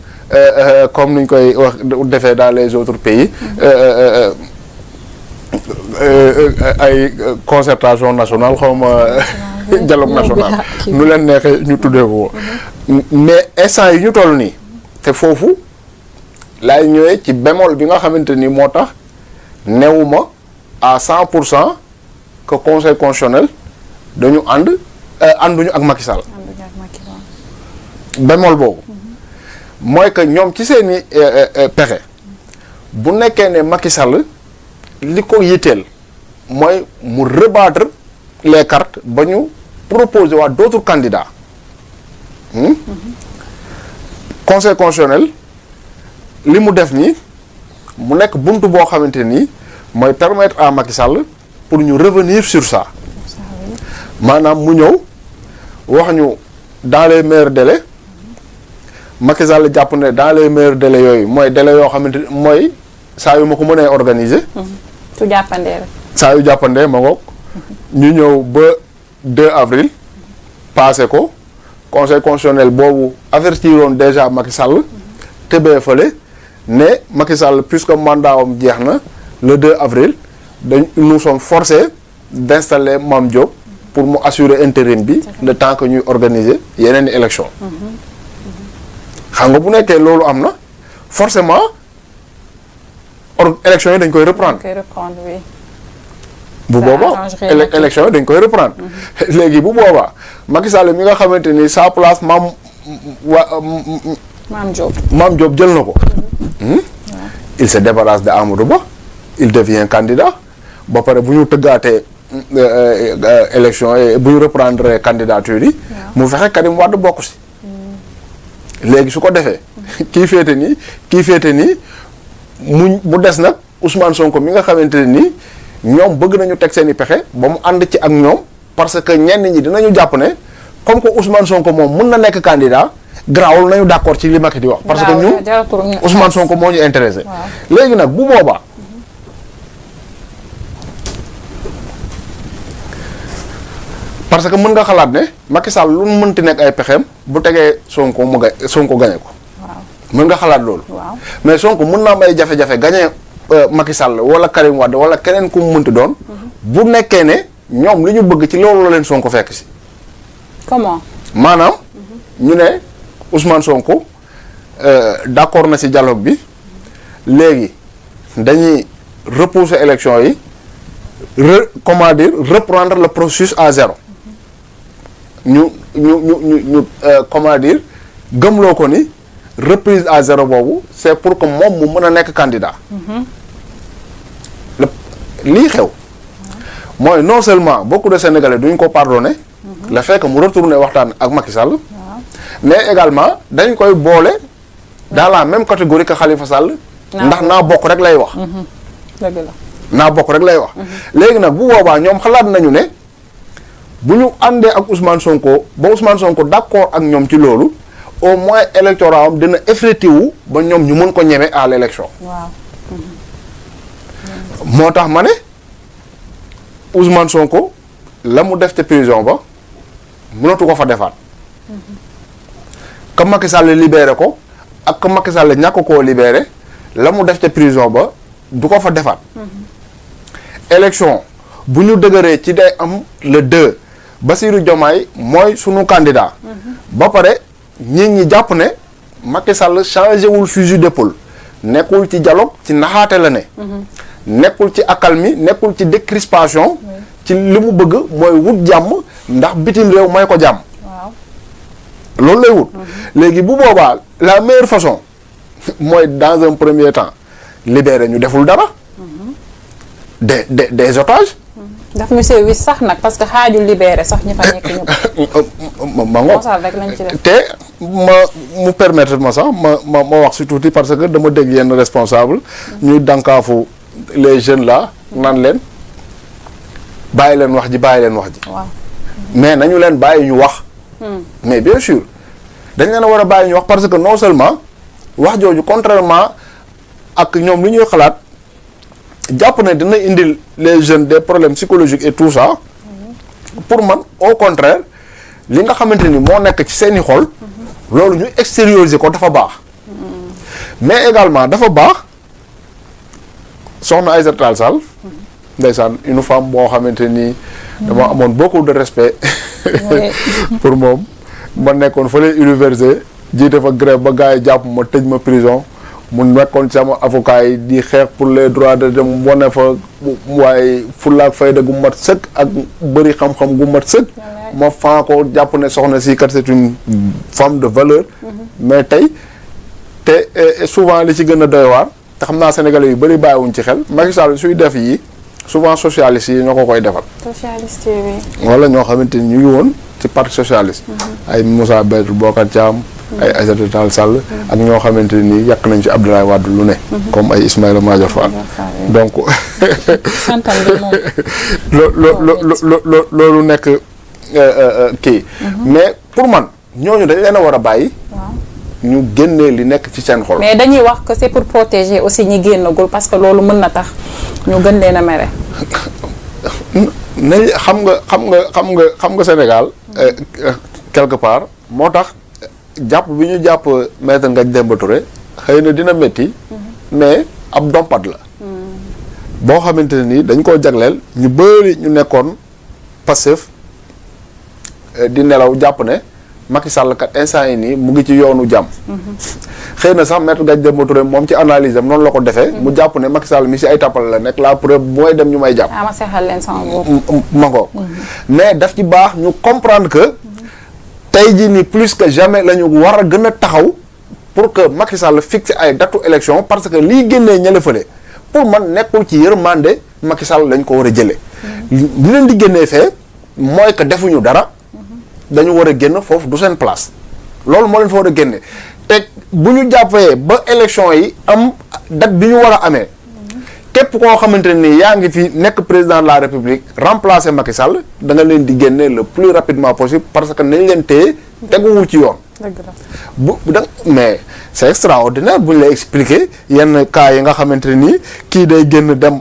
comme niñ koy wax defee dans les autres pays ay concertation nationale xawma dialogue national nu leen neexee ñu tuddee ko mais instant yi ñu toll nii te foofu laay ñëwee ci bémol bi nga xamante ni moo tax newuma à 100% que conseil constitutionnel dañu ànduñu ak Macky Sall bémol boobu mooy que ñoom ci seeni pexe bu nekkee ne Macky Sall li ko yitteel mooy mu rebattre les cartes ba ñu proposer waa d'autres candidats conseil constitutionnel li mu def nii mu nekk buntu boo xamante nii mooy permettre à Macky Sall pour ñu revenir sur ça maanaam mu ñëw wax ñu dans les meilleurs délais Macky Sall jàpp ne dans les meilleurs délais yooyu mooy délais yoo xamante ni mooy saa yu ma ko mënee organiser. su jàppandee rek. saa yu jàppandee ma ngoog ñu ñëw ba 2 avril passé ko conseil constitutionnel boobu avertiroon déjà Macky Sall tëbee fële ne Macky Sall puisque mandat am jeex na le 2 avril nous sommes forcés d'installer Mame Diop pour mu assurer intérim bi le temps que ñuy organiser yeneen i élection xam nga bu nekkee loolu am na forcément élection yi dañ koy reprendre. bu boobaa élection yi dañ koy reprendre. léegi bu boobaa Macky Sall mi nga xamante ni sa place Mame Diop jël na ko. il se débarrasse de Amadou Ba il devient candidat ba pare bu ñu tëggaatee élection yi bu ñu reprendre candidature yi. mu fexe Karim Wade bokk si. léegi su ko defee. kii féete nii mu des nag Ousmane Sonko mi nga xamante ne nii ñoom bëgg nañu teg seen i pexe ba mu ànd ci ak ñoom parce que ñenn ñi dinañu jàpp ne comme que Ousmane Sonko moom mun na nekk candidat garaawul nañu d'accord ci li Macky di wax. parce que ñun Ousmane Sonko moo ñu intéressé. léegi nag bu boobaa. parce que mën nga xalaat ne Macky Sall lu mu mënti nekk ay pexeem bu tegee Sonko gañe ko. mën nga xalaat loolu. mais Sonko mën naa am ay jafe-jafe gañe Macky Sall wala Karim Wade wala keneen ku mu mënti doon. bu nekkee ne ñoom li ñu bëgg ci loolu la leen Sonko fekk si. comment. maanaam. ñu ne Ousmane Sonko d'accord na ci dialogue bi léegi dañuy repousser élection yi reprendre le processus à zéro ñu ñu comment dire gëmloo ko ni reprise à zéro boobu c'est pour que moom mu mën a nekk candidat. lii xew mooy non seulement beaucoup de Sénégalais duñ ko pardonner. le fait que mu retourner waxtaan ak Macky Sall. mais également dañ koy boole dans la même catégorie que Khalifa Sall. ndax naa bokk rek lay wax. dëgg la. naa bokk rek lay wax. léegi nag bu boobaa ñoom xalaat nañu ne bu ñu àndee ak Ousmane Sonko ba Ousmane Sonko d'accord ak ñoom ci loolu au moins électorat am dina effectif wu ba ñoom ñu mën ko ñeme à l'élection. waaw. moo tax ma ne Ousmane Sonko la mu def ca prison ba mënatu ko fa defaat. ka Macky Sall libéré ko ak ka Macky Sall ñàkk koo libéré la mu def ca prison ba du ko fa defaat. élection bu ñu dëgëree ci day am le 2 Bassirou Diomaye mooy sunu candidat. ba pare nit ñi jàpp ne Macky Sall changé wul fusil d'épaule nekkul ci dialogue ci naxaate la ne. nekkul ci accalmie nekkul ci décrispation. ci li mu bëgg mooy wut jàmm ndax bitim réew may ko jàmm. loolu lay wut. léegi bu boobaa la meilleure façon mooy dans un premier temps libérer ñu deful dara. des otages. daf ñu see wis sax nag parce que xaaju libéré sax ñi fa nekk ñëpp. ma ngoog rek lañ ci def. te mu permettre ma sax ma wax si tuuti parce que dama dégg yenn responsable ñuy dànkaafu les jeunes là naan leen bàyyi leen wax ji waaw. mais nañu leen bàyyi ñu wax. mais bien sûr dañ leen a war a bàyyi ñu wax parce que non seulement wax jooju contrairement ak ñoom li ñuy xalaat jàpp ne dina indil les jeunes des problèmes psychologiques et tout ça. pour man au contraire li nga xamante ni moo nekk ci seeni xol. loolu ñu extérioriser ko dafa baax. mais également dafa baax soxna Aïssata Tall Sall. ndeysaan une femme boo xamante ni. dama amoon beaucoup de respect. pour moom ma nekkoon fële université jiite fa grève ba gars yi jàpp ma tëj ma prison mu nekkoon sama avocat yi di xeex pour les droits de l'homme wane fa waaye fulla ak fayda gu mat sëkk ak bëri xam-xam gu mat sëkk. ma faa ko jàpp ne soxna si kat c'est une femme de valeur. mais tey te souvent li ci gën a doy waar te xam naa sénégalais yu bëri bàyyiwuñ ci xel Macky Sall suy def yi souvent socialistes yi ñoo ko koy defal. socialiste yi. wala ñoo xamante ni ñu ngi woon ci parti socialiste. ay Moussa Badr Bocar Thiam. ay Aïssata Tall Sall. ak ñoo xamante ni yàq nañ ci Abdoulaye Wade lu ne. comme ay Ismaïla Madior Fall. donc. santal bi moom. loolu nekk kii. mais pour man ñooñu dañ leen a war a bàyyi. ñu génnee li nekk ci seen xol. mais dañuy wax que c'est pour protéger aussi ñi génnagul parce que loolu mën na tax ñu gën leen a mere. nañ xam nga Sénégal quelque part moo tax jàpp bi ñu jàpp Maître Ngagne Demba Touré xëy na dina métti. mais ab dompat la. boo xamante ne nii dañ koo jagleel ñu bëri ñu nekkoon Pastef di nelaw jàpp ne. Macky Sall kat instant yi nii mu ngi ci yoonu jàmm. xëy na sax Maître Ngagne Demba Touré moom ci analyse am noonu la ko defee. mu jàpp ne Macky Sall mi si ay tàppal la nekk la preuve mooy dem ñu may jàpp. ma seexal leen sama bopp. ma ko mais daf ci baax ñu comprendre que tey jii nii plus que jamais la ñu war a gën a taxaw pour que Macky Sall fixe ay datu élection parce que lii génnee ñële fële pour man nekkul ci yërmande Macky Sall lañ ko war a jëlee. li leen di génnee fee mooy que defuñu dara. dañu war a génn foofu du seen place loolu moo leen fa war a génne te bu ñu jàppee ba élection yi am date bi ñu war a amee képp koo xamante ni yaa ngi fi nekk président de la république remplacer Macky Sall da nga leen di génne le plus rapidement possible parce que nañ leen téye teguwul ci yoon. mais c'est extraordinaire bu ñu lay expliquer yenn cas yi nga xamante ni kii day génn dem.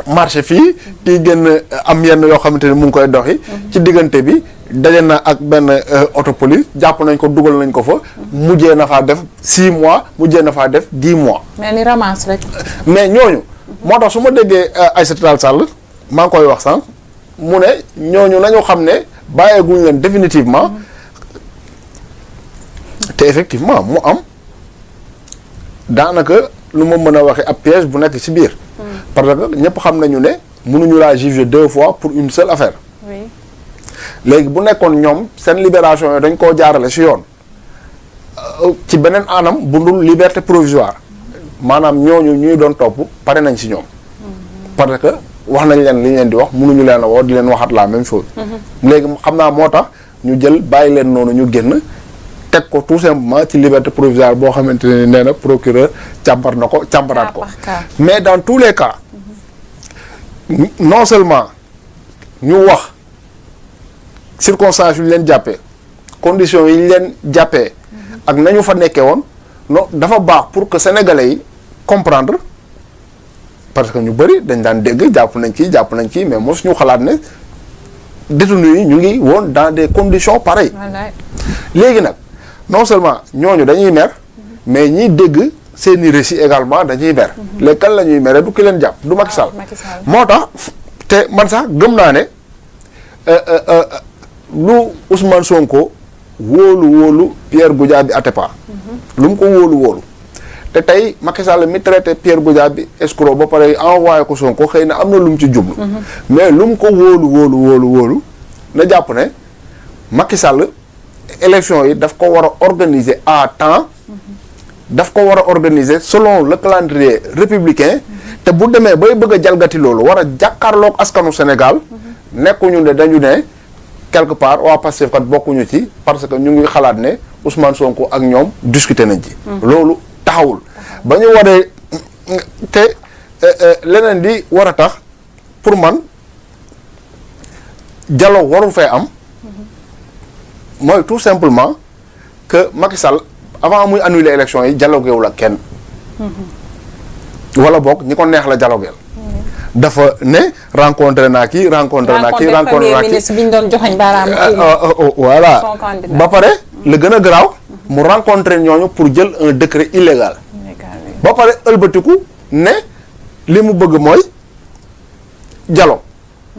marché fii kii génn am yenn yoo xamante ni mu ngi koy doxi ci diggante bi daje na ak benn auto police jàpp nañ ko dugal nañ ko fa mujjee na faa def 6 mois mujjee na faa def 10 mois. mais ni ramasse rek. mais ñooñu moo tax su ma déggee Aïssata Tall Sall maa ngi koy wax sànq mu ne ñooñu nañu xam ne bàyyeeguñ leen définitivement te effectivement mu am daanaka lu ma mën a waxee ab piège bu nekk ci biir. parce que ñëpp xam nañu ne mënuñu laa juger 2 fois pour une seule affaire. oui. léegi bu nekkoon ñoom seen libération yooyu dañ koo jaarale si yoon ci beneen anam bu dul liberté provisoire maanaam ñooñu ñuy doon topp pare nañ si ñoom parce que wax nañ leen li ñu leen di wax mënuñu leen a woo di leen waxaat la même chose léegi xam naa moo tax ñu jël bàyyi leen noonu ñu génn teg ko tout simplement ci liberté provisoire boo xamante ne nee na procureur càmbar na ko càmbaraat ko mais dans tous les cas non seulement ñu wax circonstances yu ñu leen jàppee conditions yi ñu leen jàppee ak nañu fa nekkee woon non dafa baax pour que sénégalais yi comprendre parce que ñu bëri dañ daan dégg jàpp nañ ci mais mosu ñu xalaat ne détenus yi ñu ngi woon dans des conditions pareilles. léegi nag non seulement ñooñu dañuy mer mais ñiy dégg seeni récits également dañuy mer. léegi kan la ñuy mere du ki leen jàpp du Macky Sall. moo tax te man sax gëm naa ne lu Ousmane Sonko wóolu Pierre Goudiaby Atepa. lu mu ko wóolu. te tey Macky Sall mi traité Pierre Goudiaby escroc ba pare envoyé ko Sonko xëy na am na lu mu ci jublu. mais lu mu ko wóolu na jàpp ne Macky Sall élection yi daf ko war a organiser à temps. daf ko war a organiser selon le calendrier républicain. te bu demee bay bëgg a jalgati loolu war a jàkkaarloog askanu Sénégal. nekkuñu ne dañu ne quelque part waa Pastef kat bokkuñu ci parce que ñu ngi xalaat ne Ousmane Sonko ak ñoom discuter nañ ci. loolu taxawul ba ñu waree te leneen di war a tax pour man dialogue warul fee am mooy tout simplement que Macky Sall avant muy annuler élection yi dialoguewul ak kenn wala boog ñi ko neex la dialogueel dafa ne rencontré naa kii rencontré naa kii ministre bi ñu doon joxañ baaraam voilà ba pare la gën a garaaw mu rencontré ñooñu pour jël un décret illégal ba pare ëlbatiku ne li mu bëgg mooy dialogue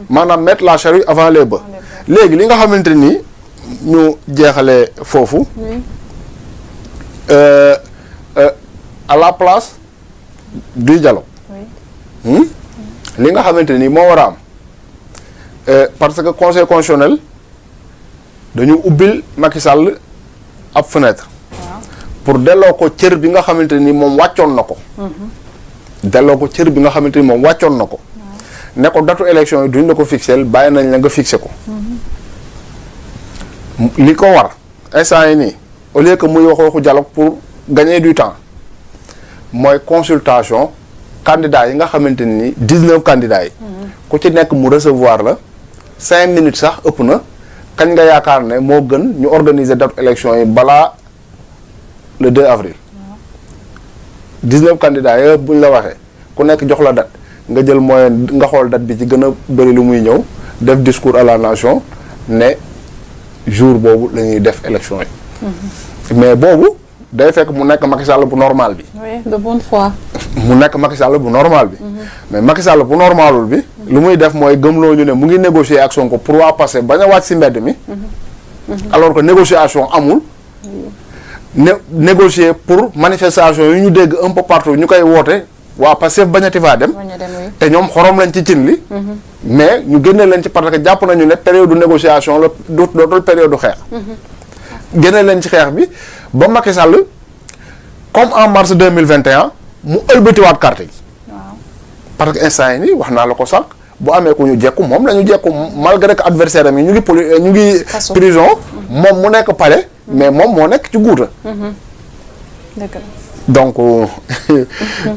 maanaam mettre la charrue avant les bœufs léegi li nga xamante ni ñu jeexalee foofu à la place du dialogue li nga xamante ni moo war a am parce que conseil constitutionnel dañu ubbil Macky Sall ab fenêtre pour delloo ko cër bi nga xamante ni moom wàccoon na ko delloo ko cër bi nga xamante ni moom wàccoon na ko ne ko datu élection yi duñ la ko fixeel bàyyi nañ la nga fixé ko li ko war instant yi nii au lieu que muy waxu dialogue pour gagner du temps mooy consultation candidats yi nga xamante ni 19 candidats yi ku ci nekk mu recevoir la 5 minutes sax ëpp na kañ nga yaakaar ne moo gën ñu organiser date élection yi balaa le 2 avril 19 candidats yëpp buñ la waxee ku nekk jox la date nga jël moyen nga xool date bi ci gën a bëri lu muy ñëw def discours à la nation ne jour boobu la ñuy def élection yi mais boobu day fekk mu nekk Macky Sall bu normal bi. oui de bonne foi. mu nekk Macky Sall bu normal bi. mais Macky Sall bu normalul bi. lu muy def mooy gëmloo ñu ne mu ngi négocier ak Sonko pour waa passé bañ a wàcc si mbedd mi. alors que négociation amul. négocier pour manifestation yu ñu dégg un peu partout ñu koy woote waa Pastef bañati faa dem. te ñoom xorom lañ ci cin li. mais ñu génne leen ci parce que jàpp nañu ne période de négociation la dootul période du xeex. génne leen ci xeex bi ba Macky Sall comme en mars 2021 mu ëlbatiwaat carte gi. parce que instant yi nii wax naa la ko sànq bu amee ku ñu jekku moom la ñu jekku malgré que adversaire am yi ñu ngi prison moom mu nekk palais mais moom moo nekk ci guuta donc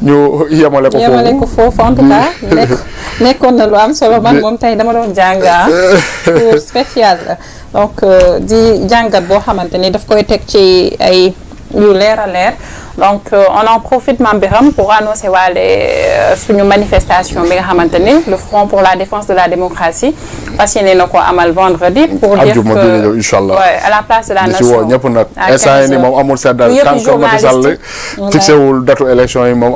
ñu yemale ko foofu en tout cas nekkoon na lu am solo man moom tey dama doon jàng cours spécial donc di jàngat boo xamante ni daf koy teg ci ay yu leer a leer donc on en profite Mame Birame pour annoncer waale suñu manifestation bi nga xamante ni le Front pour la défense de la démocratie fas yéene na ko amal vendredi. pour dire que inchallah à la place de la nation. di ci woo ñëpp nag instant yi nii moom amul seddal tant que Macky Sall fixé wul datu élection yi moom.